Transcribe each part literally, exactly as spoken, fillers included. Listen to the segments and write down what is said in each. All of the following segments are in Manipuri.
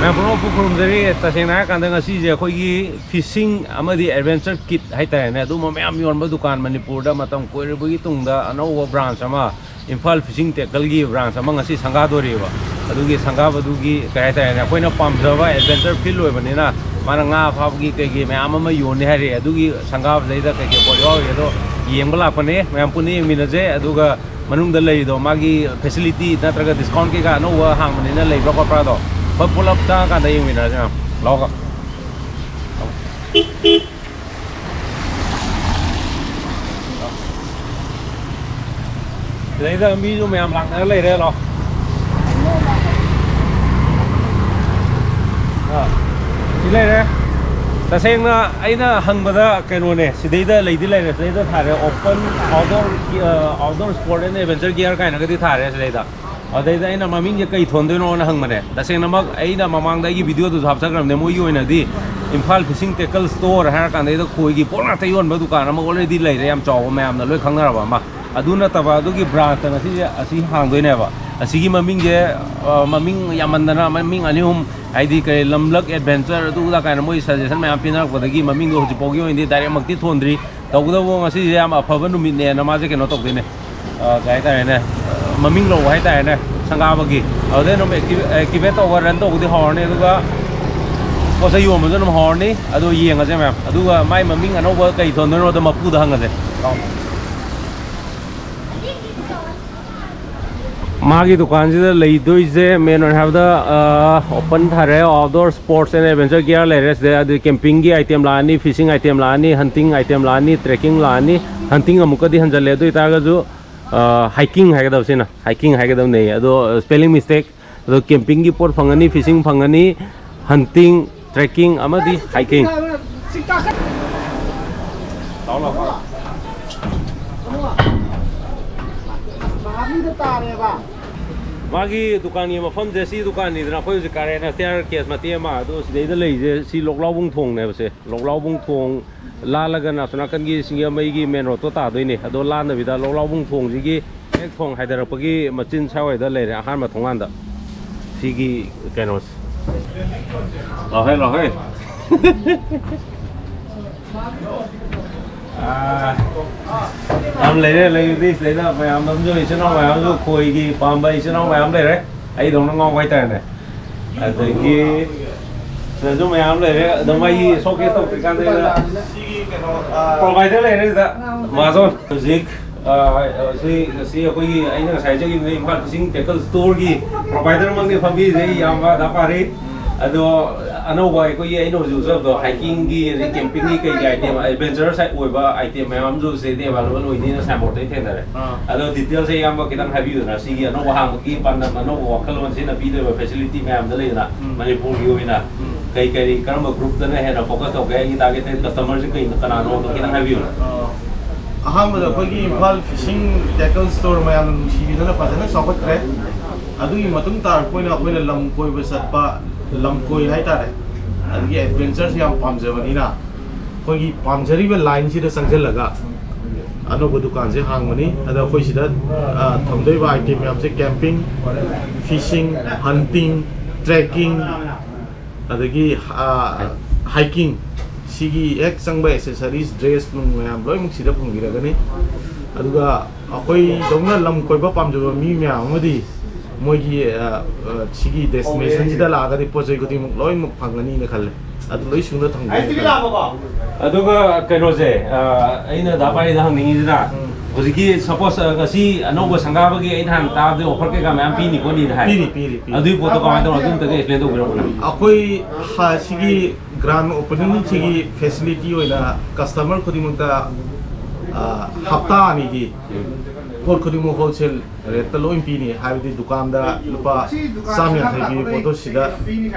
ꯃꯌꯥꯝ ꯄꯨꯝꯅꯃꯛꯄꯨ ꯈꯨꯔꯨꯝꯖꯔꯤ꯫ ꯇꯁꯦꯡꯅ ꯍꯥꯏꯔꯀꯥꯟꯗ ꯉꯁꯤꯁꯦ ꯑꯩꯈꯣꯏꯒꯤ fishing ꯑꯃꯗꯤ adventure kit ꯍꯥꯏꯇꯥꯔꯦꯅꯦ, ꯑꯗꯨꯝꯕ ꯃꯌꯥꯝ ꯌꯣꯟꯕ ꯗꯨꯀꯥꯟ ꯃꯅꯤꯄꯨꯔꯗ ꯃꯇꯝ ꯀꯨꯏꯔꯕꯒꯤ ꯇꯨꯡꯗ ꯑꯅꯧꯕ branch ꯑꯃ ꯏꯝꯐꯥꯜ fishing tackleꯒꯤ branch ꯑꯃ ꯉꯁꯤ ꯁꯪꯒꯥꯗꯣꯔꯤꯕ꯫ ꯑꯗꯨꯒꯤ ꯁꯪꯒꯥꯕꯗꯨꯒꯤ ꯀꯩ ꯍꯥꯏꯇꯥꯔꯦꯅꯦ, ꯑꯩꯈꯣꯏꯅ ꯄꯥꯝꯖꯕ adventure field ꯑꯣꯏꯕꯅꯤꯅ ꯃꯥꯅ ꯉꯥ ꯐꯥꯕꯒꯤ ꯀꯩꯒꯤ ꯃꯌꯥꯝ ꯑꯃ ꯌꯣꯟꯅꯤ ꯍꯥꯏꯔꯛꯑꯦ꯫ ꯑꯗꯨꯒꯤ ꯁꯪꯒꯥꯕꯗꯩꯗ ꯀꯩꯀꯩ ꯄꯣꯠ ꯌꯥꯎꯔꯤꯒꯦꯗꯣ ꯌꯦꯡꯕ ꯂꯥꯛꯄꯅꯦ꯫ ꯃꯌꯥꯝ ꯄꯨꯟꯅ ꯌꯦꯡꯃꯤꯟꯅꯁꯦ꯫ ꯑꯗꯨꯒ ꯃꯅꯨꯡꯗ ꯂꯩꯔꯤꯗꯣ ꯃꯥꯒꯤ facility ꯅꯠꯇ꯭ꯔꯒ discount ꯀꯩꯀꯥ ꯑꯅꯧꯕ ꯍꯥꯡꯕꯅꯤꯅ ꯂꯩꯕ꯭ꯔꯥ ꯈꯣꯠꯄ꯭ꯔꯥꯗꯣ ꯍꯣꯏ ꯄꯨꯂꯞ ꯆꯪꯉꯀꯥꯟꯗ ꯌꯦꯡꯃꯤꯟꯅꯔꯁꯦ ꯃꯌꯥꯝ꯫ ꯂꯥꯛꯑꯣꯀꯣ꯫ ꯁꯤꯗꯩꯗ ꯃꯤꯁꯨ ꯃꯌꯥꯝ ꯂꯥꯛꯅꯔ ꯂꯩꯔꯦ꯫ ꯂꯥꯛꯑꯣ꯫ ꯑꯥ, ꯁꯤ ꯂꯩꯔꯦ꯫ ꯇꯁꯦꯡꯅ ꯑꯩꯅ ꯍꯪꯕꯗ ꯀꯩꯅꯣꯅꯦ, ꯁꯤꯗꯩꯗ ꯂꯩꯗꯤ ꯂꯩꯔꯦ꯫ ꯁꯤꯗꯩꯗ ꯊꯥꯔꯦ open outdoor, outdoor sport and adventure gear ꯀꯥꯏꯅꯒꯗꯤ ꯊꯥꯔꯦ ꯁꯤꯗꯩꯗ꯫ ꯑꯗꯩꯗ ꯑꯩꯅ ꯃꯃꯤꯡꯁꯦ ꯀꯩ ꯊꯣꯟꯗꯣꯏꯅꯣꯅ ꯍꯪꯕꯅꯦ꯫ ꯇꯁꯦꯡꯅꯃꯛ ꯑꯩꯅ ꯃꯃꯥꯡꯗ ꯑꯩꯒꯤ videoꯗꯨꯁꯨ ꯍꯥꯞꯆꯈ꯭ꯔꯕꯅꯦ, ꯃꯣꯏꯒꯤ ꯑꯣꯏꯅꯗꯤ ꯏꯝꯐꯥꯜ fishing tackle store ꯍꯥꯏꯔ ꯀꯥꯟꯗꯩꯗ ꯈꯣꯏꯒꯤ ꯄꯣꯠ ꯉꯥꯛꯇ ꯌꯣꯟꯕ ꯗꯨꯀꯥꯟ ꯑꯃ already ꯂꯩꯔꯦ, ꯌꯥꯝ ꯆꯥꯎꯕ, ꯃꯌꯥꯝꯅ ꯂꯣꯏ ꯈꯪꯅꯔꯕ ꯑꯃ꯫ ꯑꯗꯨ ꯅꯠꯇꯕ ꯑꯗꯨꯒꯤ branchꯇ ꯉꯁꯤꯁꯦ ꯑꯁꯤ ꯍꯥꯡꯗꯣꯏꯅꯦꯕ꯫ ꯑꯁꯤꯒꯤ ꯃꯃꯤꯡꯁꯦ, ꯑ, ꯃꯃꯤꯡ ꯌꯥꯝꯃꯟꯗꯅ ꯃꯃꯤꯡ ꯑꯅꯤ ꯑꯍꯨꯝ, ꯍꯥꯏꯗꯤ ꯀꯔꯤ ꯂꯝꯂꯛ adventure ꯑꯗꯨ ꯑꯗꯥ ꯀꯥꯏꯅ ꯃꯣꯏ suggestion ꯃꯌꯥꯝ ꯄꯤꯅꯔꯛꯄꯗꯒꯤ ꯃꯃꯤꯡꯗꯣ ꯍꯧꯖꯤꯛ ꯐꯥꯎꯒꯤ ꯑꯣꯏꯅꯗꯤ directꯃꯛꯇꯤ ꯊꯣꯟꯗ꯭ꯔꯤ꯫ ꯇꯧꯕꯇꯕꯨ ꯉꯁꯤꯁꯦ ꯌꯥꯝ ꯑꯐꯕ ꯅꯨꯃꯤꯠꯅꯦꯅ ꯃꯥꯁꯦ ꯀꯩꯅꯣ ꯇꯧꯗꯣꯏꯅꯦ꯫ ꯑ, ꯀꯩ ꯍꯥꯏꯇꯥꯔꯦꯅꯦ, ꯃꯃꯤꯡ ꯂꯧꯕ ꯍꯥꯏꯇꯥꯔꯦꯅꯦ, ꯁꯪꯒꯥꯕꯒꯤ꯫ ꯑꯗꯨꯗꯩ ꯑꯗꯨꯝ active-, activate ꯇꯧꯕ, run ꯇꯧꯕꯗꯤ ꯍꯧꯔꯅꯤ, ꯑꯗꯨꯒ ꯄꯣꯠ ꯆꯩ ꯌꯣꯟꯕꯁꯨ ꯑꯗꯨꯝ ꯍꯧꯔꯅꯤ꯫ ꯑꯗꯨ ꯌꯦꯡꯉꯁꯦ ꯃꯌꯥꯝ꯫ ꯑꯗꯨꯒ ꯃꯥꯏ ꯃꯃꯤꯡ ꯑꯅꯧꯕ ꯀꯩ ꯊꯣꯟꯗꯣꯏꯅꯣꯗꯣ ꯃꯄꯨꯗ ꯍꯪꯉꯁꯦ꯫ ꯃꯥꯒꯤ ꯗꯨꯀꯥꯟꯁꯤꯗ ꯂꯩꯗꯣꯏꯁꯦ main ꯑꯣꯏꯅ ꯍꯥꯏꯕꯗ, ꯑ, open ꯊꯥꯔꯦ, outdoor sports and adventure gear ꯂꯩꯔꯦ ꯁꯤꯗ, ꯑꯗꯨ campingꯒꯤ item ꯂꯥꯛꯑꯅꯤ, fishing item ꯂꯥꯛꯑꯅꯤ, hunting item ꯂꯥꯛꯑꯅꯤ, trekking ꯂꯥꯛꯑꯅꯤ꯫ Hunting ꯑꯃꯨꯛꯀꯗꯤ ꯍꯟꯖꯜꯂꯦ, ꯑꯗꯨ ꯑꯣꯏꯇꯥꯔꯒꯁꯨ, ꯑ, hiking ꯍꯥꯏꯒꯗꯕꯁꯤꯅ, hiking ꯍꯥꯏꯒꯗꯕꯅꯦ, ꯑꯗꯣ spelling mistake꯫ ꯑꯗꯣ campingꯒꯤ ꯄꯣꯠ ꯐꯪꯒꯅꯤ, fishing ꯐꯪꯒꯅꯤ, hunting, trekking ꯑꯃꯗꯤ hiking꯫ ꯂꯥꯛꯑꯣ, ꯂꯥꯛꯑꯣ꯫ ꯃꯥꯒꯤ ꯗꯨꯀꯥꯟꯒꯤ ꯃꯐꯝꯁꯦ ꯁꯤ ꯗꯨꯀꯥꯟꯅꯤꯗꯅ, ꯑꯩꯈꯣꯏ ꯍꯧꯖꯤꯛ ꯀꯥꯔꯦꯅ staircase ꯃꯇꯦꯛ ꯑꯃ, ꯑꯗꯣ ꯁꯤꯗꯩꯗ ꯂꯩꯔꯤꯁꯦ ꯁꯤ ꯂꯣꯛꯂꯥꯎꯕꯨꯡ ꯊꯣꯡꯅꯦꯕꯁꯦ꯫ ꯂꯣꯛꯂꯥꯎꯕꯨꯡ ꯊꯣꯡ ꯂꯥꯜꯂꯒꯅ ꯑꯁꯣꯝ ꯅꯥꯀꯟꯒꯤ ꯁꯤꯡꯖꯃꯩꯒꯤ main roadꯇꯣ ꯇꯥꯗꯣꯏꯅꯦ꯫ ꯑꯗꯣ ꯂꯥꯟꯗꯕꯤꯗ ꯂꯣꯛꯂꯥꯎꯕꯨꯡ ꯊꯣꯡꯁꯤꯒꯤ ꯍꯦꯛ ꯊꯣꯡ ꯍꯥꯏꯗꯔꯛꯄꯒꯤ ꯃꯆꯤꯟ ꯁ꯭ꯋꯥꯏꯋꯥꯏꯗ ꯂꯩꯔꯦ, ꯑꯍꯥꯟꯕ ꯊꯣꯡꯒꯥꯟꯗ꯫ ꯁꯤꯒꯤ ꯀꯩꯅꯣꯁꯦ꯫ ꯂꯥꯎꯍꯦ, ꯂꯥꯎꯍꯦ꯫ ꯑꯥ, ꯌꯥꯝ ꯂꯩꯔꯦ, ꯂꯩꯕꯗꯤ ꯁꯤꯗꯩꯗ ꯃꯌꯥꯝ ꯑꯃꯁꯨ, ꯏꯆꯤꯟ ꯏꯅꯥꯎ ꯃꯌꯥꯝ ꯑꯃꯁꯨ, ꯈꯣꯏꯒꯤ ꯄꯥꯝꯕ ꯏꯆꯤꯟ ꯏꯅꯥꯎ ꯃꯌꯥꯝ ꯂꯩꯔꯦ, ꯑꯩꯗꯧꯅ ꯉꯥꯎꯕ ꯍꯥꯏꯇꯥꯔꯦꯅꯦ꯫ ꯑꯗꯒꯤ ꯁꯤꯗꯁꯨ ꯃꯌꯥꯝ ꯂꯩꯔꯦ꯫ ꯑꯗꯣ ꯃꯥꯒꯤ showcase ꯇꯧꯗ꯭ꯔꯤꯀꯥꯟꯗ provider ꯂꯩꯔꯦ ꯁꯤꯗ, ꯃꯍꯥꯖꯣꯟ꯫ ꯍꯧꯖꯤꯛ, ꯑ, ꯁꯤ, ꯁꯤ ꯑꯩꯈꯣꯏꯒꯤ, ꯑꯩꯅ ꯉꯁꯥꯏ ꯍꯥꯏꯖꯈꯤꯕꯅꯤ, ꯏꯝꯐꯥꯜ ꯐꯤꯁꯤꯡ ꯇꯦꯀꯜ ꯁ꯭ꯇꯣꯔꯒꯤ provider ꯃꯛꯅꯤ ꯐꯝꯕꯤꯔꯤꯁꯦ, ꯑꯩ ꯏꯌꯥꯝꯕ ꯗꯥ ꯄꯥꯔꯤ꯫ ꯑꯗꯣ ꯑꯅꯧꯕ ꯑꯩꯈꯣꯏꯒꯤ, ꯑꯩꯅ ꯍꯧꯖꯤꯛ ꯍꯧꯖꯤꯛ ꯍꯥꯏꯕꯗꯣ, hiking ꯒꯤ ꯑꯗꯩ camping ꯒꯤ ꯀꯩꯒꯤ item, adventure side ꯑꯣꯏꯕ item ꯃꯌꯥꯝ ꯑꯃꯁꯨ ꯁꯤꯗꯩꯗ available ꯑꯣꯏꯅꯤꯅ signboard ꯇ ꯊꯦꯡꯅꯔꯦ꯫ ꯑꯥ꯫ ꯑꯗꯣ details ꯁꯦ ꯏꯌꯥꯝꯕ ꯈꯤꯇꯪ ꯍꯥꯏꯕꯤꯌꯨꯗꯅ, ꯁꯤꯒꯤ ꯑꯅꯧꯕ ꯍꯥꯡꯕꯒꯤ ꯄꯥꯟꯗꯝ, ꯑꯅꯧꯕ ꯋꯥꯈꯜꯂꯣꯟꯁꯤꯅ ꯄꯤꯗꯣꯏꯕ facility ꯃꯌꯥꯝꯗ ꯂꯩꯗꯅ, ꯎꯝ꯫ ꯃꯅꯤꯄꯨꯔꯒꯤ ꯑꯣꯏꯅ ꯎꯝ꯫ ꯀꯩ ꯀꯔꯤ, ꯀꯔꯝꯕ group ꯇꯅ ꯍꯦꯟꯅ focus ꯇꯧꯒꯦ, ꯑꯩꯒꯤ target customer ꯁꯦ ꯀꯩꯅꯣ, ꯀꯅꯥꯅꯣꯗꯣ ꯈꯤꯇꯪ ꯍꯥꯏꯕꯤꯌꯨꯅꯦ꯫ ꯑꯥ꯫ ꯑꯍꯥꯟꯕꯗ ꯑꯩꯈꯣꯏꯒꯤ ꯏꯝꯐꯥꯜ ꯐꯤꯁꯤꯡ ꯇꯦꯀꯜ ꯁ꯭ꯇꯣꯔ ꯃꯌꯥꯝꯅ ꯅꯨꯡꯁꯤꯕꯤꯗꯅ ꯐꯖꯅ ꯆꯥꯎꯈꯠꯈ꯭ꯔꯦ꯫ ꯑꯗꯨꯒꯤ ꯃꯇꯨꯡ ꯇꯥꯔꯛꯄ ꯑꯣꯏꯅ ꯑꯩꯈꯣꯏꯅ ꯂꯝ ꯀꯣꯏꯕ ꯆꯠꯄ, ꯂꯝ ꯀꯣꯏ ꯍꯥꯏꯇꯥꯔꯦ, ꯑꯗꯒꯤ adventure ꯁꯦ ꯌꯥꯝ ꯄꯥꯝꯖꯕꯅꯤꯅ, ꯑꯩꯈꯣꯏꯒꯤ ꯄꯥꯝꯖꯔꯤꯕ line ꯁꯤꯗ ꯆꯪꯁꯤꯜꯂꯒ ꯑꯅꯧꯕ ꯗꯨꯀꯥꯟꯁꯦ ꯍꯥꯡꯕꯅꯤ꯫ ꯑꯗ ꯑꯩꯈꯣꯏ ꯁꯤꯗ, ꯑ, ꯊꯝꯗꯣꯏꯕ item ꯃꯌꯥꯝꯁꯦ camping, fishing, hunting, trekking, ꯑꯗꯒꯤ, ꯑ, hiking, ꯁꯤꯒꯤ ꯍꯦꯛ ꯆꯪꯕ accessories, dress ꯅꯨꯡ ꯃꯌꯥꯝ ꯂꯣꯏꯅꯃꯛ ꯁꯤꯗ ꯐꯪꯕꯤꯔꯒꯅꯤ꯫ ꯑꯗꯨꯒ ꯑꯩꯈꯣꯏꯗꯧꯅ ꯂꯝ ꯀꯣꯏꯕ ꯄꯥꯝꯖꯕ ꯃꯤ ꯃꯌꯥꯝ ꯑꯃꯗꯤ ꯃꯣꯏꯒꯤ, ꯑ, ꯑ, ꯁꯤꯒꯤ destination ꯁꯤꯗ ꯂꯥꯛꯑꯒꯗꯤ ꯄꯣꯠ ꯆꯩ ꯈꯨꯗꯤꯡꯃꯛ ꯂꯣꯏꯅꯃꯛ ꯐꯪꯒꯅꯤꯅ ꯈꯜꯂꯦ꯫ ꯑꯗꯨ ꯂꯣꯏ ꯁꯨꯅ ꯊꯝꯒꯅꯤ꯫ ꯑꯗꯨꯒ ꯀꯩꯅꯣꯁꯦ, ꯑ, ꯑꯩꯅ ꯗꯥ ꯄꯥꯔꯤꯗ ꯍꯪꯅꯤꯡꯉꯤꯁꯤꯅ, ꯎꯝ꯫ ꯍꯧꯖꯤꯛꯀꯤ, suppose, ꯑ, ꯉꯁꯤ ꯑꯅꯧꯕ ꯁꯪꯒꯥꯕꯒꯤ ꯑꯩꯅ ꯍꯥꯟꯅ ꯇꯥꯕꯗꯤ offer ꯀꯩꯀꯥ ꯃꯌꯥꯝ ꯄꯤꯅꯤ ꯈꯣꯠꯅꯤꯅ ꯍꯥꯏ꯫ ꯄꯤꯔꯤ, ꯄꯤꯔꯤ, ꯄꯤꯔꯤ꯫ ꯑꯗꯨꯒꯤ ꯄꯣꯠꯇꯣ ꯀꯃꯥꯏꯅ ꯇꯧꯕꯅꯣ? ꯑꯗꯨ ꯑꯝꯇꯒ explain ꯇꯧꯕꯤꯔꯛꯎꯅꯦ꯫ ꯑꯩꯈꯣꯏ ꯍ-, ꯁꯤꯒꯤ grand opening ꯁꯤꯒꯤ facility ꯑꯣꯏꯅ customer ꯈꯨꯗꯤꯡꯃꯛꯇ, ꯑ, ꯍꯞꯇꯥ ꯑꯅꯤꯒꯤ ꯄꯣꯠ ꯈꯨꯗꯤꯡꯃꯛ wholesale rate ꯇ ꯂꯣꯏ ꯄꯤꯅꯤ, ꯍꯥꯏꯕꯗꯤ ꯗꯨꯀꯥꯟꯗ ꯂꯨꯄꯥ ꯆꯥꯝ ꯌꯥꯡꯈꯩ ꯄꯤꯕ ꯄꯣꯠꯇꯣ ꯁꯤꯗ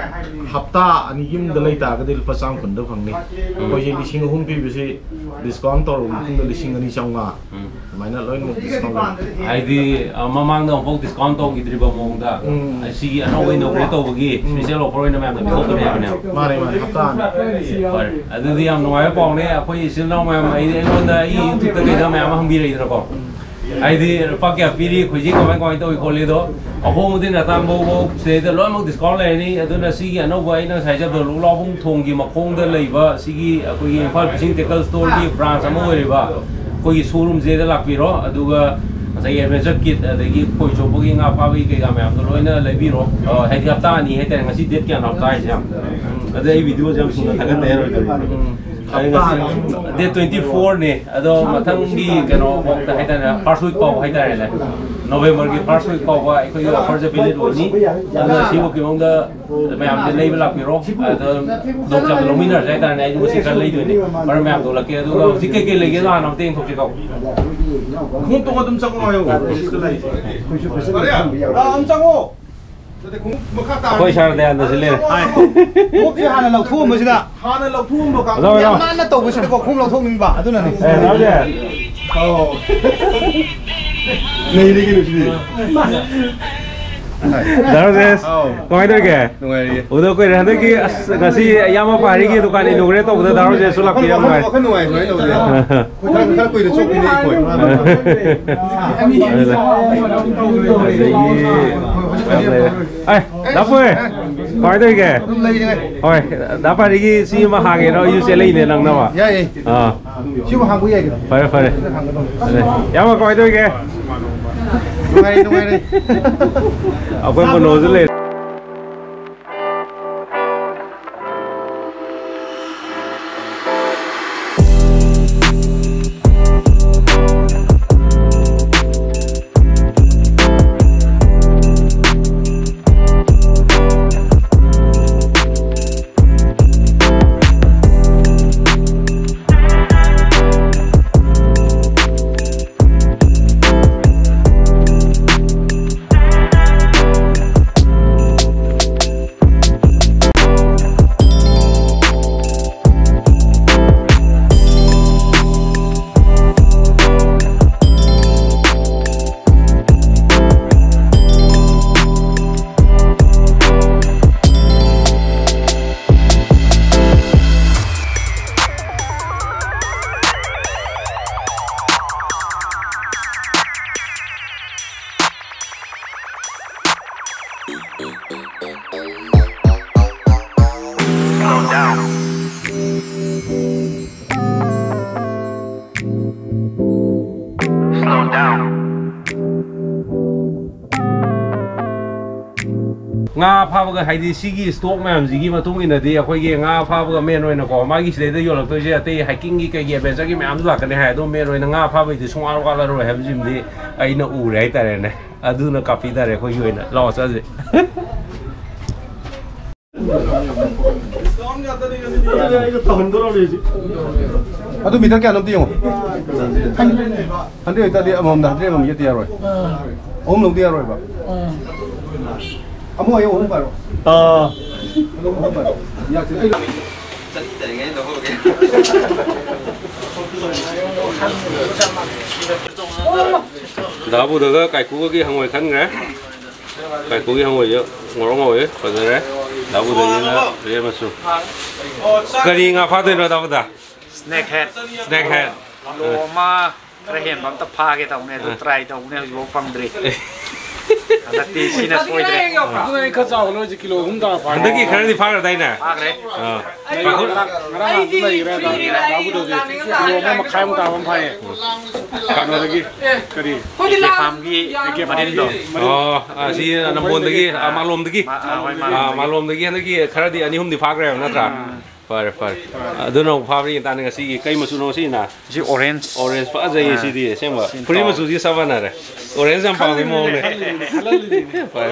ꯍꯞꯇꯥ ꯑꯅꯤꯒꯤ ꯃꯅꯨꯡꯗ ꯂꯩ ꯇꯥꯔꯒꯗꯤ ꯂꯨꯄꯥ ꯆꯥꯝ ꯀꯨꯟꯗ ꯐꯪꯅꯤ꯫ ꯑꯩꯈꯣꯏꯁꯦ ꯂꯤꯁꯤꯡ ꯑꯍꯨꯝ ꯄꯤꯕꯁꯤ discount ꯇꯧꯔꯕ ꯃꯇꯨꯡꯗ ꯂꯤꯁꯤꯡ ꯑꯅꯤ ꯆꯥꯝꯃꯉꯥ, ꯎꯝ꯫ ꯑꯗꯨꯃꯥꯏꯅ ꯂꯣꯏꯅꯃꯛ discount ꯂꯩ꯫ ꯍꯥꯏꯗꯤ, ꯑ, ꯃꯃꯥꯡꯗ ꯑꯃꯨꯛꯐꯥꯎ discount ꯇꯧꯈꯤꯗ꯭ꯔꯤꯕ ꯃꯑꯣꯡꯗ, ꯎꯝ꯫ ꯑꯁꯤꯒꯤ ꯑꯅꯧꯕ inaugurate ꯇꯧꯕꯒꯤ ꯎꯝ꯫ Special offer ꯑꯣꯏꯅ ꯃꯌꯥꯝꯗ ꯄꯤꯊꯣꯛꯀꯅꯤ ꯍꯥꯏꯕꯅꯦꯕ꯫ ꯃꯥꯅꯦ, ꯃꯥꯅꯦ, ꯍꯞꯇꯥ ꯑꯅꯤ꯫ ꯐꯔꯦ꯫ ꯑꯗꯨꯗꯤ ꯌꯥꯝ ꯅꯨꯡꯉꯥꯏꯕ ꯄꯥꯎꯅꯦ꯫ ꯑꯩꯈꯣꯏ ꯏꯆꯤꯜ ꯏꯅꯥꯎ ꯃꯌꯥꯝ, ꯑꯩ, ꯑꯩꯉꯣꯟꯗ, ꯑꯩ YouTube ꯇ ꯀꯩꯗ ꯃꯌꯥꯝ ꯑꯃ ꯍꯪꯕꯤꯔꯛꯏꯗꯅꯀꯣ꯫ ꯎꯝ꯫ ꯍꯥꯏꯗꯤ ꯂꯨꯄꯥ ꯀꯌꯥ ꯄꯤꯔꯤ, ꯍꯧꯖꯤꯛ ꯀꯃꯥꯏ ꯀꯃꯥꯏꯅ ꯇꯧꯏ ꯈꯣꯠꯂꯤꯗꯣ, ꯑꯍꯣꯡꯕꯗꯩꯅ ꯑꯇꯥꯡꯕꯐꯥꯎ ꯁꯤꯗꯩꯗ ꯂꯣꯏꯅꯃꯛ ꯗꯤꯁꯀꯥꯎꯟ ꯂꯩꯔꯅꯤ꯫ ꯑꯗꯨꯅ ꯁꯤꯒꯤ ꯑꯅꯧꯕ ꯑꯩꯅ ꯉꯁꯥꯏ ꯆꯠꯄꯗ ꯂꯨꯛꯂꯥꯎꯕꯨꯡ ꯊꯣꯡꯒꯤ ꯃꯈꯣꯡꯗ ꯂꯩꯕ ꯁꯤꯒꯤ ꯑꯩꯈꯣꯏꯒꯤ ꯏꯝꯐꯥꯜ ꯐꯤꯁꯤꯡ ꯇꯦꯀꯜ ꯁ꯭ꯇꯣꯔꯒꯤ ꯕ꯭ꯔꯥꯟꯁ ꯑꯃ ꯑꯣꯏꯔꯤꯕ ꯑꯩꯈꯣꯏꯒꯤ ꯁꯣꯔꯨꯝꯁꯤꯗ ꯂꯥꯛꯄꯤꯔꯣ꯫ ꯑꯗꯨꯒ ꯉꯁꯥꯏꯒꯤ ꯑꯦꯗꯚꯦꯟꯆꯔ ꯀꯤꯠ ꯑꯗꯒꯤ ꯈꯣꯏ ꯆꯣꯞꯄꯒꯤ ꯉꯥ ꯐꯥꯕꯒꯤ ꯀꯩꯀꯥ ꯃꯌꯥꯝꯗꯣ ꯂꯣꯏꯅ ꯂꯩꯕꯤꯔꯣ꯫ ꯑ, ꯍꯥꯏꯗꯤ ꯍꯞꯇꯥ ꯑꯅꯤ ꯍꯥꯏꯇꯥꯔꯦ꯫ ꯉꯁꯤ ꯗꯦꯠ ꯀꯌꯥꯅꯣ ꯍꯞꯇꯥ ꯍꯥꯏꯁꯦ? ꯎꯝ, ꯑꯗ ꯑꯩ ꯚꯤꯗꯤꯑꯣꯁꯦ ꯌꯥꯝ ꯊꯨꯅ ꯊꯥꯒꯠꯇ ꯌꯥꯔꯣꯏꯗꯣꯏꯅꯤ꯫ ꯎꯝ꯫ ꯑꯩ ꯉꯁꯤ ꯗꯦꯠ ꯇ꯭ꯋꯦꯟꯇꯤ ꯐꯣꯔꯅꯦ꯫ ꯑꯗꯣ ꯃꯊꯪꯒꯤ ꯀꯩꯅꯣ ꯐꯥꯎꯗ ꯍꯥꯏꯇꯥꯔꯦ, ꯐꯥꯔꯁ ꯋꯤꯛ ꯐꯥꯎꯕ ꯍꯥꯏꯇꯥꯔꯦꯅꯦ, ꯅꯣꯕꯦꯝꯕꯔꯒꯤ ꯐꯥꯔꯁ ꯋꯤꯛ ꯐꯥꯎꯕ ꯑꯩꯈꯣꯏꯒꯤ ꯑꯣꯐꯔꯁꯦ ꯚꯦꯂꯤꯠ ꯑꯣꯏꯅꯤ꯫ ꯑꯗꯨꯅ ꯁꯤꯐꯥꯎꯒꯤ ꯃꯅꯨꯡꯗ ꯃꯌꯥꯝꯁꯦ ꯂꯩꯕ ꯂꯥꯛꯄꯤꯔꯣ꯫ ꯑꯗꯣ ꯈꯨꯗꯣꯡꯆꯥꯕ ꯂꯧꯃꯤꯟꯅꯔꯁꯦ ꯍꯥꯏꯇꯥꯔꯦꯅꯦ꯫ ꯑꯩꯁꯨ ꯉꯁꯤ ꯈꯔ ꯂꯩꯗꯣꯏꯅꯦ꯫ ꯃꯔꯝ ꯃꯌꯥꯝ ꯊꯣꯛꯂꯛꯀꯦ꯫ ꯑꯗꯨꯒ ꯍꯧꯖꯤꯛ ꯀꯩꯀꯩ ꯂꯩꯒꯦꯗꯣ ꯍꯥꯟꯅ ꯑꯝꯇ ꯌꯦꯡꯊꯣꯛꯁꯤꯀꯣ꯫ ꯈꯣꯡꯎꯞꯇꯣ ꯑꯗꯨꯝ ꯆꯪꯉꯣ ꯍꯥꯏꯌꯣ꯫ ꯃꯥꯔꯤꯌꯥ, ꯑꯥ, ꯑꯗꯨꯝ ꯆꯪꯉꯣ꯫ ꯅꯠꯇꯦ, ꯈꯣꯡꯎꯞ ꯃꯈꯥ ꯇꯥꯔꯗꯤ꯫ ꯑꯩꯈꯣꯏ ꯁꯥꯔ ꯗꯌꯥꯅꯟꯗꯁꯤ ꯂꯩꯔꯦ꯫ ꯈꯣꯡꯎꯞꯁꯦ ꯍꯥꯟꯅ ꯂꯧꯊꯣꯛꯑꯝꯕꯁꯤꯗ꯫ ꯍꯥꯟꯅ ꯂꯧꯊꯣꯛꯑꯝꯕ ꯀꯥꯡꯕꯨ꯫ ꯌꯥꯝ ꯅꯥꯟꯅ ꯇꯧꯕꯁꯤꯗꯀꯣ ꯈꯣꯡꯎꯞ ꯂꯧꯊꯣꯛꯅꯤꯡꯕ ꯑꯗꯨꯅꯅꯦ꯫ ꯑꯦ, ꯗꯥ ꯔꯣꯖꯦꯟ꯫ ꯑꯧ꯫ ꯅꯩꯔꯦ ꯀꯩꯅꯣ ꯁꯤꯗꯤ꯫ ꯗꯥ ꯔꯣꯖꯦꯟ, ꯑꯧ꯫ ꯀꯃꯥꯏꯅ ꯇꯧꯔꯤꯒꯦ? ꯅꯨꯡꯉꯥꯏꯔꯤꯌꯦ꯫ ꯎꯗ ꯀꯨꯏꯔꯦ꯫ ꯍꯟꯗꯛꯀꯤ, ꯑꯁ, ꯉꯁꯤ ꯏꯌꯥꯝꯕ ꯄꯥꯔꯤꯒꯤ ꯗꯨꯀꯥꯟ ꯏꯅꯣꯒ꯭ꯔꯦꯠ ꯇꯧꯕꯗ ꯗꯥ ꯔꯣꯖꯦꯟꯁꯨ ꯂꯥꯛꯄꯤꯔꯦ, ꯌꯥꯝ ꯅꯨꯡꯉꯥꯏ꯫ ꯋꯥꯈꯜ ꯅꯨꯡꯉꯥꯏ, ꯁꯨꯃꯥꯏꯅ ꯇꯧꯕꯁꯦ꯫ ꯑꯩꯈꯣꯏ ꯈꯔ, ꯈꯔ ꯀꯨꯏꯅ ꯆꯣꯞꯈꯤꯅꯦ, ꯑꯩꯈꯣꯏ꯫ ꯑꯗꯒꯤ ꯌꯥꯝ ꯂꯩꯔꯦ꯫ ꯑꯦ, ꯗꯥ ꯄꯣꯏ, ꯀꯃꯥꯏꯅ ꯇꯧꯔꯤꯒꯦ? ꯑꯗꯨꯝ ꯂꯩꯔꯤ꯫ ꯍꯣꯏ, ꯗꯥ ꯄꯥꯔꯤꯒꯤ ꯁꯤ ꯑꯃ ꯍꯥꯡꯉꯦꯅ ꯑꯩꯁꯨ ꯆꯦꯜꯂꯛꯏꯅꯦ ꯅꯪꯅ ꯑꯃ꯫ ꯌꯥꯏꯌꯦ꯫ ꯑꯥ꯫ ꯁꯤꯕꯨ ꯍꯥꯡꯕ ꯌꯥꯏ ꯀꯩꯅꯣ꯫ ꯐꯔꯦ, ꯐꯔꯦ꯫ ꯁꯤꯗ ꯍꯥꯡꯒꯗꯧꯅꯤ꯫ ꯐꯔꯦ꯫ ꯏꯌꯥꯝꯕ, ꯀꯃꯥꯏꯅ ꯇꯧꯔꯤꯒꯦ? ꯅꯨꯡꯉꯥꯏꯔꯤ, ꯅꯨꯡꯉꯥꯏꯔꯤ꯫ ꯑꯩꯈꯣꯏ ꯃꯣꯅꯣꯁꯨ ꯂꯩꯔꯦ꯫ ꯍꯥꯏꯗꯤ ꯁꯤꯒꯤ ꯏꯁꯇꯣꯛ ꯃꯌꯥꯝꯁꯤꯒꯤ ꯃꯇꯨꯡ ꯏꯟꯅꯗꯤ ꯑꯩꯈꯣꯏꯒꯤ ꯉꯥ ꯐꯥꯕꯒ ꯃꯦꯟ ꯑꯣꯏꯅꯀꯣ, ꯃꯥꯒꯤ ꯁꯤꯗꯩꯗ ꯌꯣꯜꯂꯛꯇꯣꯏꯁꯦ ꯑꯇꯩ ꯍꯥꯏꯀꯤꯡꯒꯤ ꯀꯩꯒꯤ ꯑꯦꯗꯚꯦꯟꯆꯔꯒꯤ ꯃꯌꯥꯝꯁꯨ ꯂꯥꯛꯀꯅꯤ ꯍꯥꯏ, ꯑꯗꯣ ꯃꯦꯟ ꯑꯣꯏꯅ ꯉꯥ ꯐꯥꯕꯩꯗꯤ ꯁꯨꯡꯋꯥꯠ ꯋꯥꯠꯂꯔꯣꯏ ꯍꯥꯏꯕꯁꯤꯃꯗꯤ ꯑꯩꯅ ꯎꯔꯦ ꯍꯥꯏꯇꯥꯔꯦꯅꯦ꯫ ꯑꯗꯨꯅ ꯀꯥꯞꯄꯤ ꯇꯥꯔꯦ ꯑꯩꯈꯣꯏꯒꯤ ꯑꯣꯏꯅ꯫ ꯂꯥꯛꯑꯣ ꯆꯠꯁꯦ꯫ ꯑꯗꯨ ꯃꯤꯇꯔ ꯀꯌꯥꯅꯣ ꯑꯝꯇ ꯌꯦꯡꯉꯣ꯫ ꯍꯟꯗ꯭ꯔꯦꯠ ꯑꯣꯏꯇꯥꯔꯗꯤ ꯑꯃꯃꯝꯗ ꯍꯟꯗ꯭ꯔꯦꯠ ꯑꯃꯃꯝ ꯌꯦꯠꯇ ꯌꯥꯔꯣꯏ꯫ ꯑꯍꯨꯝ ꯂꯧꯗ ꯌꯥꯔꯣꯏꯕ꯫ ꯑꯃ ꯑꯣꯏꯌꯨ, ꯑꯍꯨꯝ ꯄꯥꯏꯔꯣ꯫ ꯑꯥ꯫ ꯑꯗꯨ ꯑꯍꯨꯝ ꯄꯥꯏꯔꯣ꯫ ꯌꯥꯛꯁꯤ꯫ ꯑꯩ ꯗꯥꯕꯨꯗꯒ ꯀꯥꯏꯀꯨꯒꯒꯤ ꯍꯪꯉꯣꯏ ꯈꯟꯈ꯭ꯔꯦ꯫ ꯀꯥꯏꯀꯨꯒꯤ ꯍꯪꯉꯣꯏꯁꯦ ꯉꯧꯔꯣꯛ ꯉꯧꯋꯦ, ꯐꯖꯔꯦ꯫ ꯗꯥꯕꯨꯗꯒꯤꯅ ꯔꯦ ꯃꯆꯨ꯫ ꯀꯔꯤ ꯉꯥ ꯐꯥꯗꯣꯏꯅꯣ ꯗꯥꯕꯨꯗ? Snake head. Snake head. Kilo ꯑꯃ ꯈꯔ ꯍꯦꯟꯕ ꯑꯝꯇ ꯐꯥꯒꯦ ꯇꯧꯕꯅꯦ, ꯑꯗꯨ ꯑ꯫ ꯇ꯭ꯔꯥꯏ ꯇꯧꯕꯅꯦ, ꯍꯧꯖꯤꯛꯐꯥꯎ ꯐꯪꯗ꯭ꯔꯤ꯫ ꯍꯟꯗꯛꯇꯤ ꯁꯤꯅ ꯁꯣꯏꯗ꯭ꯔꯦ꯫ ꯑꯗꯨ ꯑꯩ ꯈꯔ ꯆꯥꯎꯕ ꯂꯧꯔꯤꯁꯦ ꯀꯤꯂꯣ ꯑꯍꯨꯝ ꯇꯥꯕ ꯐꯥꯔꯦ꯫ ꯍꯟꯗꯛꯀꯤ ꯈꯔꯗꯤ ꯐꯥꯈ꯭ꯔꯗꯥꯏꯅꯦ? ꯐꯥꯈ꯭ꯔꯦ꯫ ꯑꯥ꯫ ꯂꯩ, ꯉꯔꯥꯡ, ꯉꯔꯥꯡ ꯑꯗꯨꯝ ꯂꯩꯈ꯭ꯔꯦ, ꯗꯥꯕꯨꯗꯗꯤ꯫ ꯀꯤꯂꯣ ꯑꯃ ꯃꯈꯥꯏꯃꯨꯛ ꯇꯥꯕ ꯑꯃ ꯐꯥꯏꯌꯦ꯫ ꯀꯩꯅꯣꯗꯒꯤ, ꯀꯔꯤ? ꯀꯦ ꯐꯥꯝꯒꯤ ꯀꯦ ꯐꯥꯝꯒꯤ ꯃꯔꯤꯟꯗꯣ꯫ ꯃꯔꯤꯟ꯫ ꯑꯣ, ꯑꯥ, ꯁꯤ ꯅꯝꯕꯣꯟꯗꯒꯤ, ꯑꯥ, ꯃꯥꯂꯣꯝꯗꯒꯤ꯫ ꯃꯥ-, ꯑꯥ, ꯍꯣꯏ, ꯑꯥ, ꯃꯥꯂꯣꯝꯗꯒꯤ꯫ ꯃꯥꯂꯣꯝꯗꯒꯤ ꯍꯟꯗꯛꯀꯤ ꯈꯔꯗꯤ ꯑꯅꯤ ꯑꯍꯨꯝꯗꯤ ꯐꯥꯈ꯭ꯔꯦꯕ ꯅꯠꯇ꯭ꯔꯥ? ꯑꯥ꯫ ꯐꯔꯦ, ꯐꯔꯦ꯫ ꯑꯗꯨꯅ ꯑꯃꯨꯛ ꯐꯥꯕ꯭ꯔꯥ ꯌꯦꯡ ꯇꯥꯅꯤ ꯉꯁꯤꯒꯤ꯫ ꯀꯩ ꯃꯆꯨꯅꯣ ꯁꯤꯅ? ꯁꯤ ꯑꯣꯔꯦꯟꯖ꯫ ꯑꯣꯔꯦꯟꯖ ꯐꯖꯩꯌꯦ ꯑꯥ꯫ ꯁꯤꯗꯤ ꯑꯁꯦꯡꯕ꯫ ꯁꯤ ꯐꯨꯔꯤꯠ ꯇꯧ-, ꯃꯆꯨꯁꯤ ꯆꯞ ꯃꯥꯟꯅꯔꯦ꯫ ꯑꯣꯔꯦꯟꯖ ꯌꯥꯝ ꯄꯥꯝꯕꯩ ꯃꯑꯣꯡꯅꯦ꯫ ꯈꯜꯂꯤꯅꯦ, ꯈꯜꯂꯤꯅꯦ꯫ ꯐꯔꯦ꯫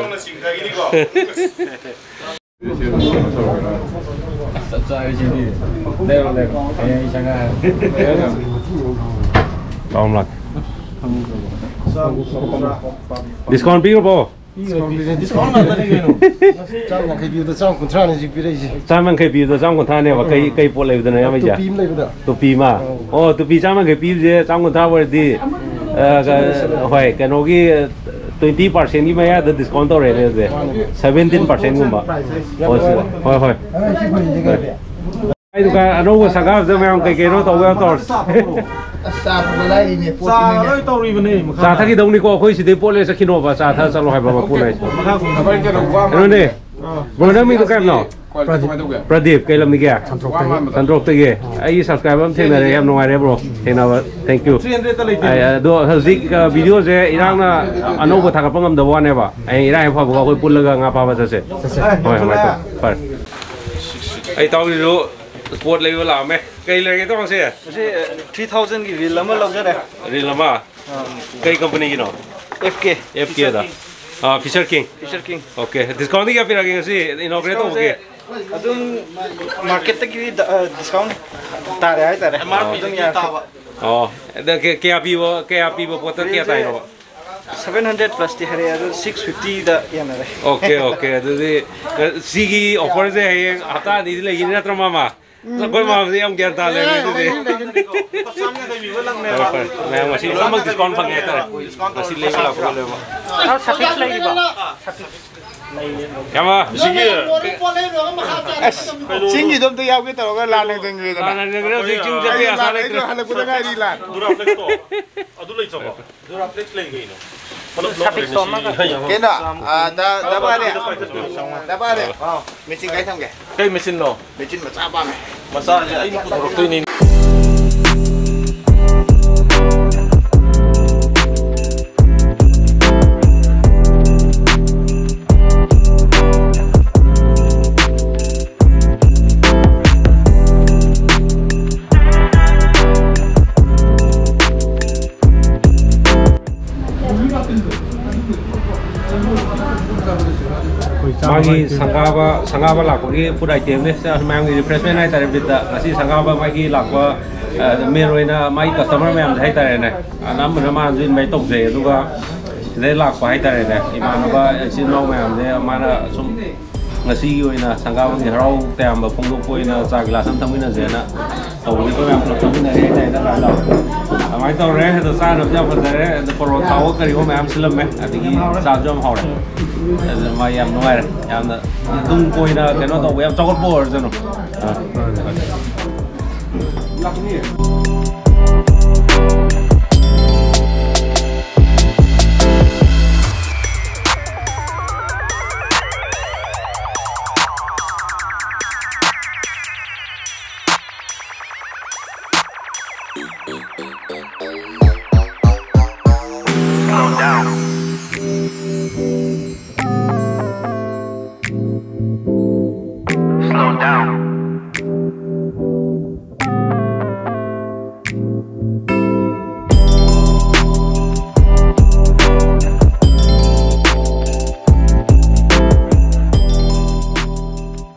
ꯆꯞ ꯆꯥꯔꯦ ꯁꯤꯗꯤ꯫ ꯂꯩꯔꯣ, ꯂꯩꯔꯣ꯫ ꯍꯌꯦꯡ ꯑꯩ ꯆꯪꯉꯛꯑꯒꯦ꯫ ꯆꯥꯎꯝ ꯂꯥꯛꯀꯦ꯫ ꯗꯤꯁꯀꯥꯎꯟ ꯄꯤꯈ꯭ꯔꯕꯣ? ꯗꯤꯁꯀꯥꯎꯟ ꯄꯤꯔꯦ, ꯗꯤꯁꯀꯥꯎꯟ ꯉꯥꯛꯇꯅꯤ ꯀꯩꯅꯣ꯫ ꯆꯥꯝ ꯌꯥꯡꯈꯩ ꯄꯤꯕꯗ ꯆꯥꯝ ꯀꯨꯟꯊ꯭ꯔꯥꯅꯦ ꯍꯧꯖꯤꯛ ꯄꯤꯔꯛꯏꯁꯦ꯫ ꯆꯥꯝ ꯌꯥꯡꯈꯩ ꯄꯤꯕꯗ ꯆꯥꯝ ꯀꯨꯟꯊ꯭ꯔꯥꯅꯦꯕ꯫ ꯀꯩ, ꯀꯩ ꯄꯣꯠ ꯂꯩꯕꯗꯅꯣ, ꯏꯌꯥꯝꯕ ꯏꯆꯥ? ꯇꯨꯄꯤ ꯑꯃ ꯂꯩꯕꯗ꯫ ꯇꯨꯄꯤ ꯑꯃ? ꯑꯧ꯫ ꯑꯣ, ꯇꯨꯄꯤ ꯆꯥꯝ ꯌꯥꯡꯈꯩ ꯄꯤꯕꯁꯦ ꯆꯥꯝ ꯀꯨꯟꯊ꯭ꯔꯥ ꯑꯣꯏꯔꯗꯤ, ꯑ, ꯀ-, ꯍꯣꯏ, ꯀꯩꯅꯣꯒꯤ, twenty percent ꯀꯤ ꯃꯌꯥꯗ ꯗꯤꯁꯀꯥꯎꯟ ꯇꯧꯔꯦꯅꯦ ꯑꯗꯨꯗꯤ꯫ ꯃꯥꯅꯦ꯫ Seventeen percent ꯒꯨꯝꯕ꯫ ꯌꯥꯝ ꯍꯣꯏ, ꯅꯨꯡꯉꯥꯏꯔꯦ꯫ ꯍꯣꯏ, ꯍꯣꯏ꯫ ꯑ, ꯁꯤ ꯐꯨꯔꯤꯠꯁꯦ ꯀꯩ ꯂꯩꯒꯦ? ꯑꯩ ꯗꯨꯀꯥꯟ ꯑꯅꯧꯕ ꯁꯪꯒꯥꯕꯗ ꯃꯌꯥꯝ ꯀꯩ ꯀꯩꯅꯣ ꯇꯧꯕ ꯌꯥꯝ ꯇꯧꯔꯁꯤ꯫ ꯑꯁ, ꯆꯥ ꯊꯛꯄ ꯂꯥꯏꯔꯤꯅꯦ, ꯄꯣꯠ ꯆꯥ ꯄꯤꯅꯤꯡꯉꯥꯏ꯫ ꯂꯣꯏ ꯇꯧꯔꯤꯕꯅꯦ ꯃꯈꯥ꯫ ꯆꯥ ꯊꯛꯈꯤꯗꯧꯅꯤꯀꯣ, ꯑꯩꯈꯣꯏ ꯁꯤꯗꯩ ꯄꯣꯠ ꯂꯩ ꯆꯠꯈꯤꯅꯣꯕ, ꯆꯥ ꯊꯛꯑ ꯆꯠꯂꯣ ꯍꯥꯏꯕ ꯃꯄꯨꯅ ꯍꯥꯏꯁꯦ꯫ ꯃꯈꯥ ꯀꯨꯝꯊꯔꯣ꯫ ꯀꯩꯅꯣꯅꯦ, ꯕ꯭ꯔꯣ, ꯅꯪ ꯃꯤꯡꯗꯣ ꯀꯩ ꯍꯥꯏꯕꯅꯣ? ꯄ꯭ꯔꯗꯤꯞ꯫ ꯄ꯭ꯔꯗꯤꯞ, ꯀꯩ ꯂꯝꯗꯒꯤ? ꯁꯟꯇ꯭ꯔꯣꯛꯇꯒꯤ꯫ ꯑꯩꯒꯤ ꯁꯕꯁꯀ꯭ꯔꯥꯏꯕꯔ ꯑꯃ ꯊꯦꯡꯅꯔꯦ, ꯌꯥꯝ ꯅꯨꯡꯉꯥꯏꯔꯦ ꯕ꯭ꯔꯣ ꯊꯦꯡꯅꯕ, ꯊꯦꯡꯀ꯭ꯌꯨ꯫ ꯑꯗꯣ ꯍꯧꯖꯤꯛ ꯚꯤꯗꯤꯑꯣꯁꯦ ꯏꯔꯥꯡꯅ ꯑꯅꯧꯕ ꯊꯥꯒꯠꯄ ꯉꯝꯗꯕ ꯋꯥꯅꯦꯕ, ꯍꯌꯦꯡ ꯏꯔꯥꯡ ꯍꯦꯛ ꯐꯕꯒ ꯑꯩꯈꯣꯏ ꯄꯨꯜꯂꯒ ꯉꯥ ꯐꯥꯕ ꯆꯠꯁꯦ꯫ ꯍꯣꯏ, ꯍꯣꯏ, ꯐꯔꯦ꯫ ꯑꯩ ꯏꯇꯥꯎꯒꯤꯁꯨ ꯄꯣꯠ ꯂꯩꯕ ꯂꯥꯛꯑꯝꯃꯦ꯫ ꯀꯩ ꯂꯩꯔꯒꯦ ꯇꯧꯔꯁꯦ? ꯃꯁꯤ ꯊ꯭ꯔꯤ ꯊꯥꯎꯖꯟꯒꯤ ꯔꯤꯜ ꯑꯃ ꯂꯧꯖꯔꯦ꯫ ꯔꯤꯜ ꯑꯃ? ꯑꯥ꯫ ꯀꯩ ꯀꯝꯄꯅꯤꯒꯤꯅꯣ? F K. ꯑꯦꯐ ꯀꯦꯗ꯫ ꯑꯥ, fisher king. Fisher king. Okay, ꯗꯤꯁꯀꯥꯎꯟꯗꯤ ꯀꯌꯥ ꯄꯤꯔꯛꯑꯒꯦ ꯉꯁꯤ ꯏꯅꯣꯒ꯭ꯔꯦꯠ ꯇꯧꯕꯒꯤ? ꯗꯤꯁꯀꯥꯎꯟꯁꯦ ꯑꯗꯨꯝ ꯃꯥꯔꯀꯦꯠꯇꯒꯤ ꯗ-, ꯑ, ꯗꯤꯁꯀꯥꯎꯟ ꯇꯥꯔꯦ ꯍꯥꯏꯇꯥꯔꯦ꯫ ꯑꯦꯝ ꯑꯥꯔ ꯄꯤ ꯑꯗꯨꯝ ꯌꯥꯔꯦ꯫ ꯑꯣ, ꯑꯗ ꯀ-, ꯀꯌꯥ ꯄꯤꯕ, ꯀꯌꯥ ꯄꯤꯕ ꯄꯣꯠꯇ ꯀꯌꯥ ꯇꯥꯏꯅꯣꯕ? ꯁꯚꯦꯟ ꯍꯟꯗ꯭ꯔꯦꯠ ꯄ꯭ꯂꯁꯇꯤ ꯍꯥꯏꯔꯛꯑꯦ, ꯑꯗꯨ ꯁꯤꯛꯁ ꯐꯤꯐꯇꯤꯗ ꯌꯥꯅꯔꯦ꯫ ꯑꯣꯀꯦ, ꯑꯣꯀꯦ, ꯑꯗꯨꯗꯤ, ꯑ, ꯁꯤꯒꯤ ꯑꯣꯐꯔꯁꯦ ꯍꯌꯦꯡ ꯍꯞꯇꯥ ꯑꯅꯤꯗꯤ ꯂꯩꯈꯤꯅꯤ ꯅꯠꯇ꯭ꯔꯣ, ꯃꯥꯃ? ꯎꯝ꯫ ꯑꯩꯈꯣꯏ ꯃꯥꯃꯁꯦ ꯌꯥꯝ ꯒ꯭ꯌꯥꯟ ꯇꯥ ꯂꯩꯔꯝꯃꯦ ꯑꯗꯨꯗꯤ꯫ ꯂꯩꯒꯅꯤ, ꯂꯩꯒꯅꯤ꯫ ꯐꯔꯦ, ꯐꯔꯦ꯫ ꯃꯌꯥꯝ ꯉꯁꯤ ꯂꯣꯏꯅꯃꯛ ꯗꯤꯁꯀꯥꯎꯟ ꯐꯪꯉꯦ ꯍꯥꯏꯇꯥꯔꯦ꯫ ꯉꯁꯤ ꯂꯩꯕ ꯂꯥꯛꯄ ꯂꯣꯏꯅꯃꯛ꯫ ꯁꯥꯔ, ꯁꯥꯐꯤꯛꯁ ꯂꯩꯔꯤꯕꯣ? ꯌꯥꯝꯕ꯫ ꯁꯤꯒꯤ ꯑꯁ, ꯆꯤꯡꯒꯤꯗꯣ ꯑꯝꯇ ꯌꯥꯎꯒꯦ ꯇꯧꯔꯒ ꯂꯥꯟꯅ ꯆꯪꯈ꯭ꯔꯦꯗꯅ꯫ ꯂꯥꯟꯅ ꯆꯪꯈ꯭ꯔꯦ, ꯍꯧꯖꯤꯛ ꯆꯤꯡ ꯆꯠꯄ ꯑꯩ ꯌꯥꯁꯥ ꯂꯥꯟ, ꯂꯩꯇ꯭ꯔꯦ꯫ ꯑꯩꯁꯨ ꯍꯜꯂꯛꯄꯗ ꯉꯥꯏꯔꯤ ꯂꯥꯟ꯫ ꯗꯨꯔꯥꯐ꯭ꯂꯦꯛꯁꯇꯣ ꯑꯗꯨ ꯂꯩꯇ꯭ꯔꯕꯣ? ꯗꯨꯔꯥꯐ꯭ꯂꯦꯛꯁ ꯂꯩ ꯀꯩꯅꯣ? ꯁꯥꯐꯤꯛꯁꯇꯣ ꯑꯃꯒ꯫ ꯀꯩꯅꯣ? ꯑ, ꯗ-, ꯗꯕꯥꯅꯦ꯫ ꯗꯕꯥꯅꯦ꯫ ꯃꯦꯆꯤꯟ ꯀꯥꯏ ꯊꯝꯒꯦ? ꯀꯩ ꯃꯦꯆꯤꯟꯅꯣ? ꯃꯦꯆꯤꯟ ꯃꯆꯥ ꯄꯥꯝꯃꯦ꯫ ꯃꯆꯥꯁꯦ ꯑꯩꯅ ꯄꯨꯊꯣꯔꯛꯇꯣꯏꯅꯤ꯫ ꯃꯥꯒꯤ ꯁꯪꯒꯥꯕ, ꯁꯪꯒꯥꯕ ꯂꯥꯛꯄꯒꯤ ꯐꯨꯗ ꯑꯥꯏꯇꯦꯝꯅꯦ꯫ ꯃꯌꯥꯝꯒꯤ ꯔꯤꯐ꯭ꯔꯦꯁꯃꯦꯟ ꯍꯥꯏꯇꯥꯔꯦ, ꯕꯤꯠꯇ꯫ ꯉꯁꯤ ꯁꯪꯒꯥꯕ ꯃꯥꯒꯤ ꯂꯥꯛꯄ, ꯑ, ꯃꯦꯟ ꯑꯣꯏꯅ ꯃꯥꯒꯤ ꯀꯁꯇꯃꯔ ꯃꯌꯥꯝꯁꯦ ꯍꯥꯏꯇꯥꯔꯦꯅꯦ, ꯑꯅꯝꯕꯅ ꯃꯥꯅꯁꯨ ꯏꯟꯚꯥꯏꯠ ꯇꯧꯖꯩ꯫ ꯑꯗꯨꯒ ꯁꯤꯗꯩ ꯂꯥꯛꯄ ꯍꯥꯏꯇꯥꯔꯦꯅꯦ, ꯏꯃꯥꯟꯅꯕ ꯏꯆꯤꯟ ꯏꯅꯥꯎ ꯃꯌꯥꯝꯁꯦ ꯃꯥꯅ ꯁꯨꯝ ꯉꯁꯤꯒꯤ ꯑꯣꯏꯅ ꯁꯪꯒꯥꯕꯒꯤ ꯍꯔꯥꯎ ꯇꯌꯥꯝꯕ ꯐꯣꯡꯗꯣꯛꯄ ꯑꯣꯏꯅ ꯆꯥ ꯒꯤꯂꯥꯁ ꯑꯃ ꯊꯛꯃꯤꯟꯅꯁꯦꯅ ꯇꯧꯕꯅꯤ꯫ ꯑꯩꯈꯣꯏ ꯃꯌꯥꯝ ꯄꯨꯂꯞ ꯊꯛꯃꯤꯟꯅꯔꯦ ꯍꯥꯏꯇꯥꯔꯦ, ꯅꯠꯇ꯭ꯔꯥ, ꯏꯇꯥꯎ? ꯑꯗꯨꯃꯥꯏꯅ ꯇꯧꯔꯦ꯫ ꯑꯗꯣ ꯆꯥꯅꯕꯁꯨ ꯌꯥꯝ ꯐꯖꯔꯦ꯫ ꯑꯗꯣ ꯄꯔꯣꯊꯥꯋꯣ ꯀꯔꯤꯋꯣ ꯃꯌꯥꯝ ꯁꯤꯜꯂꯝꯃꯦ, ꯑꯗꯒꯤ ꯆꯥꯁꯨ ꯌꯥꯝ ꯍꯥꯎꯔꯦ꯫ ꯑꯗꯨꯅ ꯃꯥ ꯌꯥꯝ ꯅꯨꯡꯉꯥꯏꯔꯦ꯫ ꯌꯥꯝꯅ ꯇꯨꯡ ꯀꯣꯏꯅ ꯀꯩꯅꯣ ꯇꯧꯕ, ꯌꯥꯝ ꯆꯥꯎꯈꯠꯄ ꯑꯣꯏꯔꯁꯅꯨ꯫ ꯑꯥ꯫